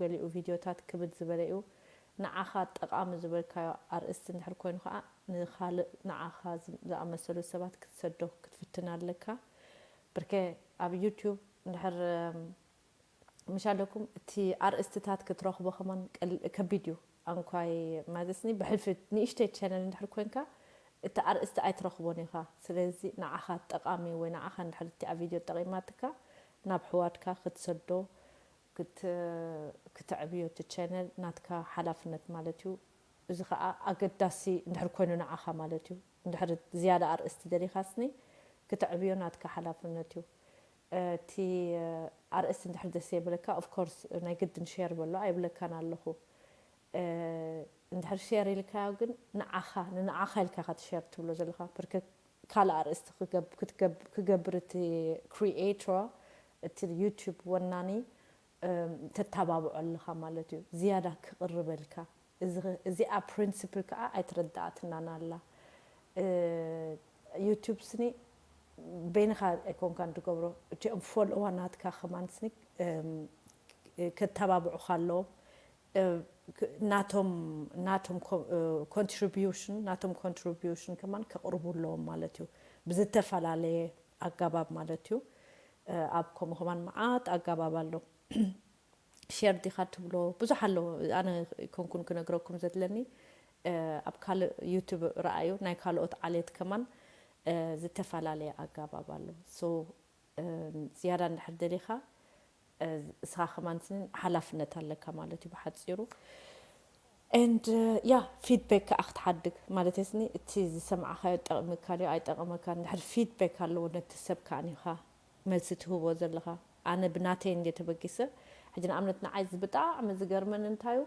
ገሊኡ ቪድዮታት ክብድ ዝበለ እዩ። ንዓኻ ጠቓሚ ዝበልካዮ ኣርእስቲ እንድሕር ኮይኑ ከዓ ንኻልእ ንዓኻ ዝኣመሰሉ ሰባት ክትሰዶ ክትፍትን ኣለካ። ብርከ ኣብ ዩቲዩብ እንድሕር ምሽ ኣለኩም እቲ ኣርእስትታት ክትረኽቦ ከማን ከቢድ እዩ። ኣንኳይ ማለትኒ ብሕልፊ ንእሽተይ ቻነል እንድሕር ኮንካ እቲ ኣርእስቲ ኣይትረኽቦን ኢኻ። ስለዚ ንዓኻ ጠቓሚ ወይ ንዓኻ እንድሕር እቲኣ ቪድዮ ጠቒማትካ ናብ ሕዋድካ ክትሰዶ ክትዕብዮ እቲ ቻነል ናትካ ሓላፍነት ማለት እዩ። እዚ ከዓ ኣገዳሲ እንድሕር ኮይኑ ንዓኻ ማለት እዩ። እንድሕር ዝያዳ ኣርእስቲ ደሊኻስኒ ክትዕብዮ ናትካ ሓላፍነት እዩ። እቲ ኣርእስቲ እንድሕር ደስ የብለካ ኦፍኮርስ ናይ ግድን ሼር በሎ ኣይብለካን ኣለኹ። እንድሕር ሼር ኢልካዮ ግን ንዓኻ ንንዓኻ ኢልካ ኢኻ ትሸር ትብሎ ዘለኻ። ብርከ ካልእ ኣርእስቲ ክገብር እቲ ክሪኤተር እቲ ዩቲዩብ ወናኒ ተተባብዖ ኣለኻ ማለት እዩ። ዝያዳ ክቕርበልካ እዚኣ ፕሪንስፕል ከዓ ኣይተረዳኣትናን ኣላ። ዩቲዩብ ስኒ በይንኻ ኣይኮንካን ትገብሮ። እቲኦም ፎሎዋ ናትካ ከማን ስኒ ከተባብዑኻ ኣለዎም። ናቶም ናቶም ኮንትሪቢሽን ናቶም ኮንትሪቢሽን ከማን ከቕርቡ ኣለዎም ማለት እዩ። ብዝተፈላለየ ኣጋባብ ማለት እዩ። ኣብ ከምኡ ከማን መዓት ኣጋባብ ኣሎ። ሼር ዲኻ ትብሎ ብዙሕ ኣሎ። ኣነ ኮንኩን ክነግረኩም ዘድለኒ ኣብ ካልእ ዩቱብ ረኣዩ ናይ ካልኦት ዓሌት ከማን ዝተፈላለየ ኣጋባብ ኣሎ። ዝያዳ እንድሕር ደሊኻ እስኻ ከማን ስንን ሓላፍነት ኣለካ ማለት እዩ ብሓፂሩ። And ያ ፊድባክ ከዓ ክትሓድግ ማለት ስኒ እቲ ዝሰማዕኻዮ ጠቕምካ ድዮ ኣይጠቕመካ እንድሕር ፊድባክ ኣለዎ ነቲ ሰብ ከዓ ኒኻ መልሲ ትህቦ ዘለኻ። ኣነ ብናተይ እንደ ተበጊሰ ሕጂ ንኣብነት ንዓይ ብጣዕሚ ዝገርመኒ እንታዩ